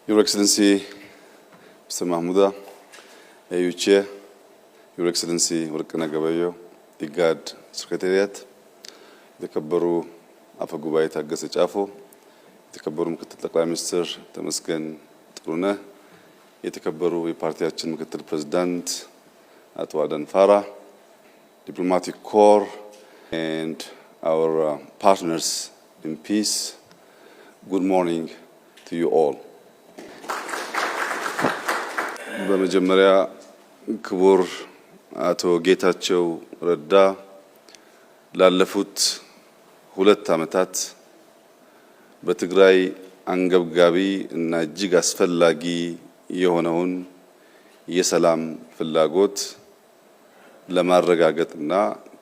Your Excellency Mr. Mahmuda, AU Chair, Your Excellency ወርቅነህ ገበየሁ፣ ኢጋድ Secretariat፣ የተከበሩ አፈ ጉባኤ ታገሰ ጫፎ፣ የተከበሩ ምክትል ጠቅላይ ሚኒስትር ተመስገን ጥሩነህ፣ የተከበሩ የፓርቲያችን ምክትል ፕሬዝዳንት አቶ አደም ፋራህ፣ diplomatic corps and our partners in peace, good morning to you all. በመጀመሪያ ክቡር አቶ ጌታቸው ረዳ ላለፉት 2 ዓመታት በትግራይ አንገብጋቢ እና እጅግ አስፈላጊ የሆነውን የሰላም ፍላጎት ለማረጋገጥና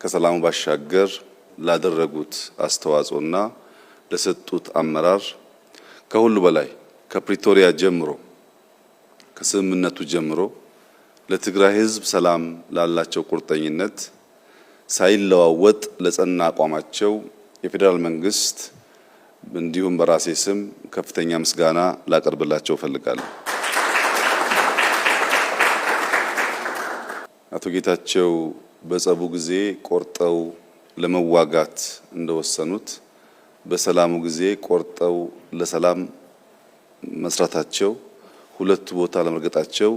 ከሰላሙ ባሻገር ላደረጉት አስተዋጽኦና ለሰጡት አመራር፣ ከሁሉ በላይ ከፕሪቶሪያ ጀምሮ፣ ከስምምነቱ ጀምሮ ለትግራይ ሕዝብ ሰላም ላላቸው ቁርጠኝነት፣ ሳይለዋወጥ ለጸና አቋማቸው የፌዴራል መንግስት እንዲሁም በራሴ ስም ከፍተኛ ምስጋና ላቀርብላቸው እፈልጋለሁ። አቶ ጌታቸው በጸቡ ጊዜ ቆርጠው ለመዋጋት እንደወሰኑት በሰላሙ ጊዜ ቆርጠው ለሰላም መስራታቸው፣ ሁለቱ ቦታ ለመርገጣቸው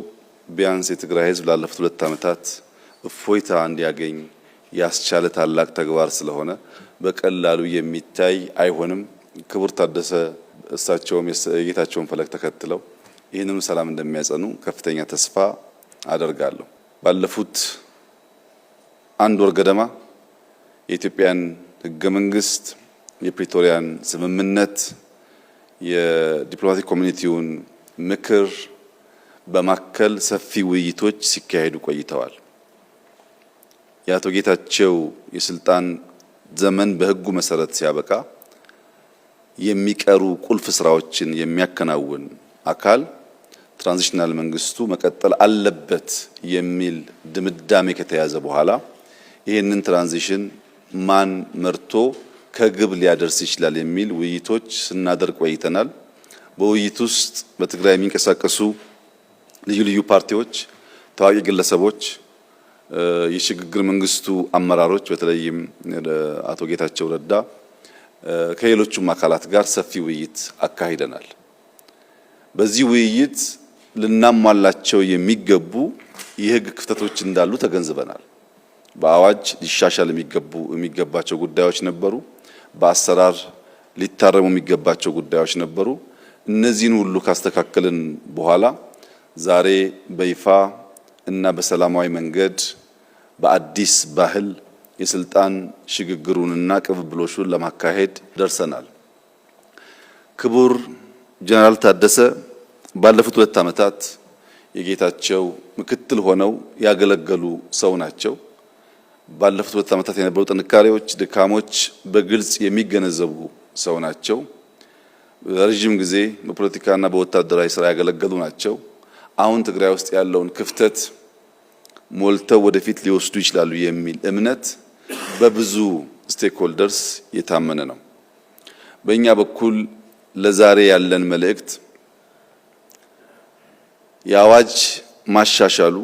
ቢያንስ የትግራይ ሕዝብ ላለፉት 2 ዓመታት እፎይታ እንዲያገኝ ያስቻለ ታላቅ ተግባር ስለሆነ በቀላሉ የሚታይ አይሆንም። ክቡር ታደሰ እሳቸውም የጌታቸውን ፈለግ ተከትለው ይህንኑ ሰላም እንደሚያጸኑ ከፍተኛ ተስፋ አደርጋለሁ። ባለፉት አንድ ወር ገደማ የኢትዮጵያን ሕገ መንግስት፣ የፕሪቶሪያን ስምምነት፣ የ diplomatic community ውን ምክር በማከል ሰፊ ውይይቶች ሲካሄዱ ቆይተዋል። የአቶ ጌታቸው የስልጣን ዘመን በህጉ መሰረት ሲያበቃ የሚቀሩ ቁልፍ ስራዎችን የሚያከናውን አካል transitional መንግስቱ መቀጠል አለበት የሚል ድምዳሜ ከተያዘ በኋላ ይህንን transition ማን መርቶ ከግብ ሊያደርስ ይችላል የሚል ውይይቶች ስናደርግ ቆይተናል። በውይይት ውስጥ በትግራይ የሚንቀሳቀሱ ልዩ ልዩ ፓርቲዎች፣ ታዋቂ ግለሰቦች፣ የሽግግር መንግስቱ አመራሮች በተለይም አቶ ጌታቸው ረዳ ከሌሎቹም አካላት ጋር ሰፊ ውይይት አካሂደናል። በዚህ ውይይት ልናሟላቸው የሚገቡ የህግ ክፍተቶች እንዳሉ ተገንዝበናል። በአዋጅ ሊሻሻል የሚገባቸው ጉዳዮች ነበሩ። በአሰራር ሊታረሙ የሚገባቸው ጉዳዮች ነበሩ። እነዚህን ሁሉ ካስተካከልን በኋላ ዛሬ በይፋ እና በሰላማዊ መንገድ በአዲስ ባህል የስልጣን ሽግግሩንና ቅብብሎሹን ለማካሄድ ደርሰናል። ክቡር ጀነራል ታደሰ ባለፉት 2 ዓመታት የጌታቸው ምክትል ሆነው ያገለገሉ ሰው ናቸው። ባለፉት 2 ዓመታት የነበሩ ጥንካሬዎች፣ ድካሞች በግልጽ የሚገነዘቡ ሰው ናቸው። ረዥም ጊዜ በፖለቲካና በወታደራዊ ስራ ያገለገሉ ናቸው። አሁን ትግራይ ውስጥ ያለውን ክፍተት ሞልተው ወደፊት ሊወስዱ ይችላሉ የሚል እምነት በብዙ stakeholders የታመነ ነው። በእኛ በኩል ለዛሬ ያለን መልእክት የአዋጅ ማሻሻሉ፣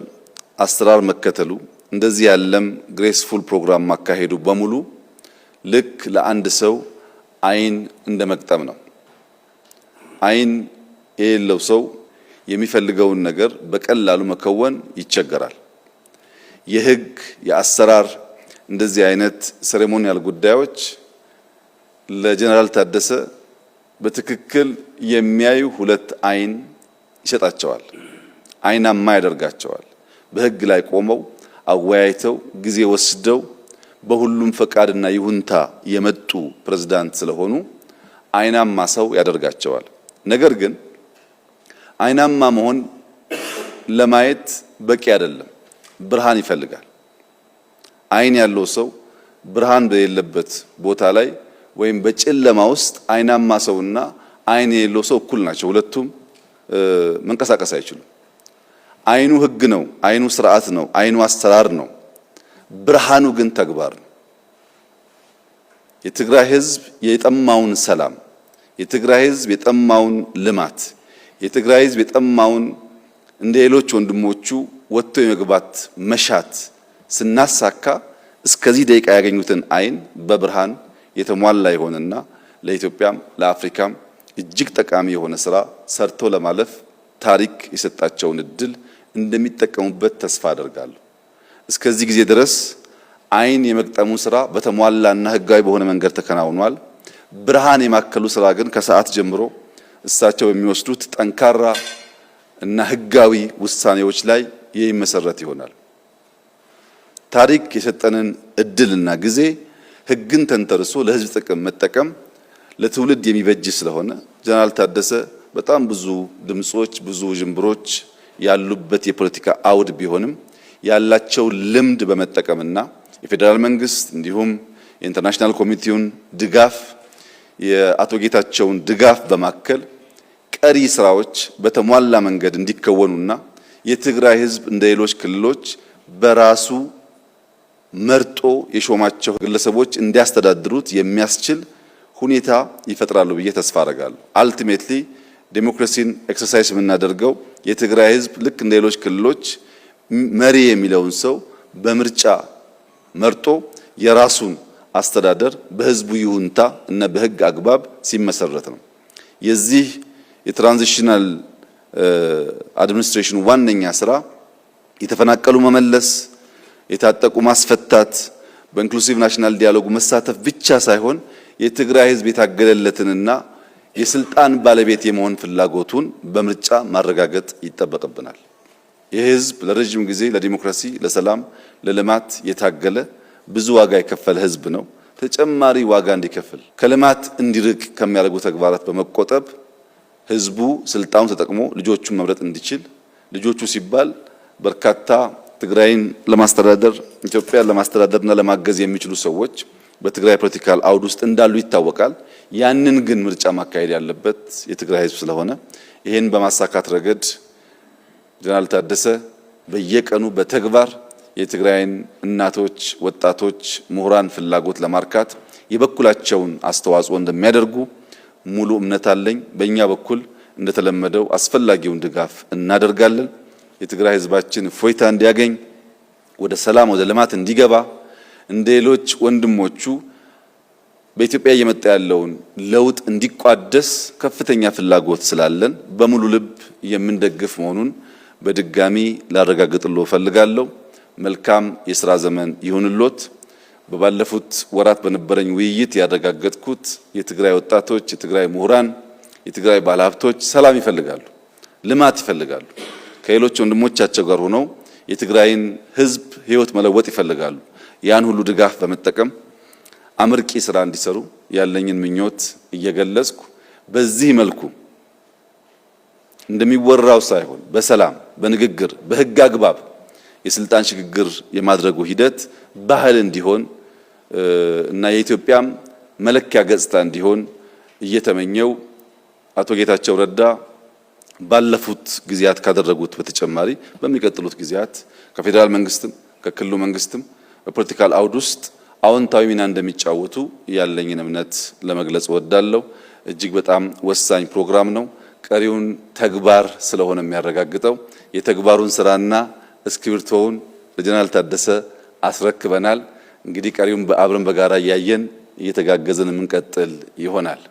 አሰራር መከተሉ፣ እንደዚህ ያለም graceful ፕሮግራም ማካሄዱ በሙሉ ልክ ለአንድ ሰው አይን እንደ መግጠም ነው። አይን የሌለው ሰው የሚፈልገውን ነገር በቀላሉ መከወን ይቸገራል። የህግ፣ የአሰራር እንደዚህ አይነት ceremonial ጉዳዮች ለጀነራል ታደሰ በትክክል የሚያዩ ሁለት አይን ይሰጣቸዋል። አይናማ ያደርጋቸዋል። በህግ ላይ ቆመው አወያይተው ጊዜ ወስደው በሁሉም ፈቃድና ይሁንታ የመጡ ፕሬዝዳንት ስለሆኑ አይናማ ሰው ያደርጋቸዋል። ነገር ግን አይናማ መሆን ለማየት በቂ አይደለም። ብርሃን ይፈልጋል። አይን ያለው ሰው ብርሃን በሌለበት ቦታ ላይ ወይም በጨለማ ውስጥ አይናማ ሰውና አይን የሌለው ሰው እኩል ናቸው። ሁለቱም መንቀሳቀስ አይችሉም። አይኑ ህግ ነው፣ አይኑ ስርዓት ነው፣ አይኑ አሰራር ነው። ብርሃኑ ግን ተግባር ነው። የትግራይ ህዝብ የጠማውን ሰላም፣ የትግራይ ህዝብ የጠማውን ልማት፣ የትግራይ ሕዝብ የጠማውን እንደ ሌሎች ወንድሞቹ ወጥቶ የመግባት መሻት ስናሳካ እስከዚህ ደቂቃ ያገኙትን አይን በብርሃን የተሟላ የሆነና ለኢትዮጵያም ለአፍሪካም እጅግ ጠቃሚ የሆነ ስራ ሰርቶ ለማለፍ ታሪክ የሰጣቸውን እድል እንደሚጠቀሙበት ተስፋ አደርጋለሁ። እስከዚህ ጊዜ ድረስ አይን የመግጠሙ ስራ በተሟላና ህጋዊ በሆነ መንገድ ተከናውኗል። ብርሃን የማከሉ ስራ ግን ከሰዓት ጀምሮ እሳቸው የሚወስዱት ጠንካራ እና ህጋዊ ውሳኔዎች ላይ የሚመሰረት ይሆናል። ታሪክ የሰጠንን እድልና ጊዜ ህግን ተንተርሶ ለህዝብ ጥቅም መጠቀም ለትውልድ የሚበጅ ስለሆነ ጀነራል ታደሰ በጣም ብዙ ድምጾች፣ ብዙ ውዥንብሮች ያሉበት የፖለቲካ አውድ ቢሆንም ያላቸው ልምድ በመጠቀምና የፌዴራል መንግስት እንዲሁም የ international community ውን ድጋፍ፣ የአቶ ጌታቸውን ድጋፍ በማከል ቀሪ ስራዎች በተሟላ መንገድ እንዲከወኑና የትግራይ ህዝብ እንደ ሌሎች ክልሎች በራሱ መርጦ የሾማቸው ግለሰቦች እንዲያስተዳድሩት የሚያስችል ሁኔታ ይፈጥራሉ ብዬ ተስፋ አደርጋለሁ። Ultimately ዴሞክራሲን exercise የምናደርገው የትግራይ ህዝብ ልክ እንደ ሌሎች ክልሎች መሪ የሚለውን ሰው በምርጫ መርጦ የራሱን አስተዳደር በህዝቡ ይሁንታ እና በህግ አግባብ ሲመሰረት ነው። የዚህ የ transitional administration ዋነኛ ስራ የተፈናቀሉ መመለስ፣ የታጠቁ ማስፈታት፣ በ inclusive national dialogue መሳተፍ ብቻ ሳይሆን የትግራይ ህዝብ የታገለለትንና የስልጣን ባለቤት የመሆን ፍላጎቱን በምርጫ ማረጋገጥ ይጠበቅብናል። ይህ ህዝብ ለረጅም ጊዜ ለዲሞክራሲ፣ ለሰላም፣ ለልማት የታገለ፣ ብዙ ዋጋ የከፈለ ህዝብ ነው። ተጨማሪ ዋጋ እንዲከፍል፣ ከልማት እንዲርቅ ከሚያደርጉ ተግባራት በመቆጠብ ህዝቡ ስልጣኑን ተጠቅሞ ልጆቹን መምረጥ እንዲችል፣ ልጆቹ ሲባል በርካታ ትግራይን ለማስተዳደር፣ ኢትዮጵያን ለማስተዳደርና ለማገዝ የሚችሉ ሰዎች በትግራይ political አውድ ውስጥ እንዳሉ ይታወቃል። ያንን ግን ምርጫ ማካሄድ ያለበት የትግራይ ህዝብ ስለሆነ ይህን በማሳካት ረገድ ጀነራል ታደሰ በየቀኑ በተግባር የትግራይን እናቶች፣ ወጣቶች፣ ምሁራን ፍላጎት ለማርካት የበኩላቸውን አስተዋጽኦ እንደሚያደርጉ ሙሉ እምነት አለኝ። በእኛ በኩል እንደተለመደው አስፈላጊውን ድጋፍ እናደርጋለን። የትግራይ ህዝባችን እፎይታ እንዲያገኝ፣ ወደ ሰላም፣ ወደ ልማት እንዲገባ፣ እንደ ሌሎች ወንድሞቹ በኢትዮጵያ እየመጣ ያለውን ለውጥ እንዲቋደስ ከፍተኛ ፍላጎት ስላለን በሙሉ ልብ የምንደግፍ መሆኑን በድጋሚ ላረጋግጥልዎ እፈልጋለሁ። መልካም የስራ ዘመን ይሁንልዎት። በባለፉት ወራት በነበረኝ ውይይት ያረጋገጥኩት የትግራይ ወጣቶች፣ የትግራይ ምሁራን፣ የትግራይ ባለሀብቶች ሰላም ይፈልጋሉ፣ ልማት ይፈልጋሉ። ከሌሎች ወንድሞቻቸው ጋር ሆነው የትግራይን ሕዝብ ሕይወት መለወጥ ይፈልጋሉ። ያን ሁሉ ድጋፍ በመጠቀም አመርቂ ስራ እንዲሰሩ ያለኝን ምኞት እየገለጽኩ፣ በዚህ መልኩ እንደሚወራው ሳይሆን በሰላም፣ በንግግር፣ በህግ አግባብ የስልጣን ሽግግር የማድረጉ ሂደት ባህል እንዲሆን እና የኢትዮጵያም መለኪያ ገጽታ እንዲሆን እየተመኘው፣ አቶ ጌታቸው ረዳ ባለፉት ጊዜያት ካደረጉት በተጨማሪ በሚቀጥሉት ጊዜያት ከፌዴራል መንግስትም ከክልሉ መንግስትም በ political አውድ ውስጥ አዎንታዊ ሚና እንደሚጫወቱ ያለኝን እምነት ለመግለጽ እወዳለሁ። እጅግ በጣም ወሳኝ ፕሮግራም ነው። ቀሪውን ተግባር ስለሆነ የሚያረጋግጠው የተግባሩን ስራና እስክሪብቶውን ለጀነራል ታደሰ አስረክበናል። እንግዲህ ቀሪውን አብረን በጋራ እያየን እየተጋገዝን የምንቀጥል ይሆናል።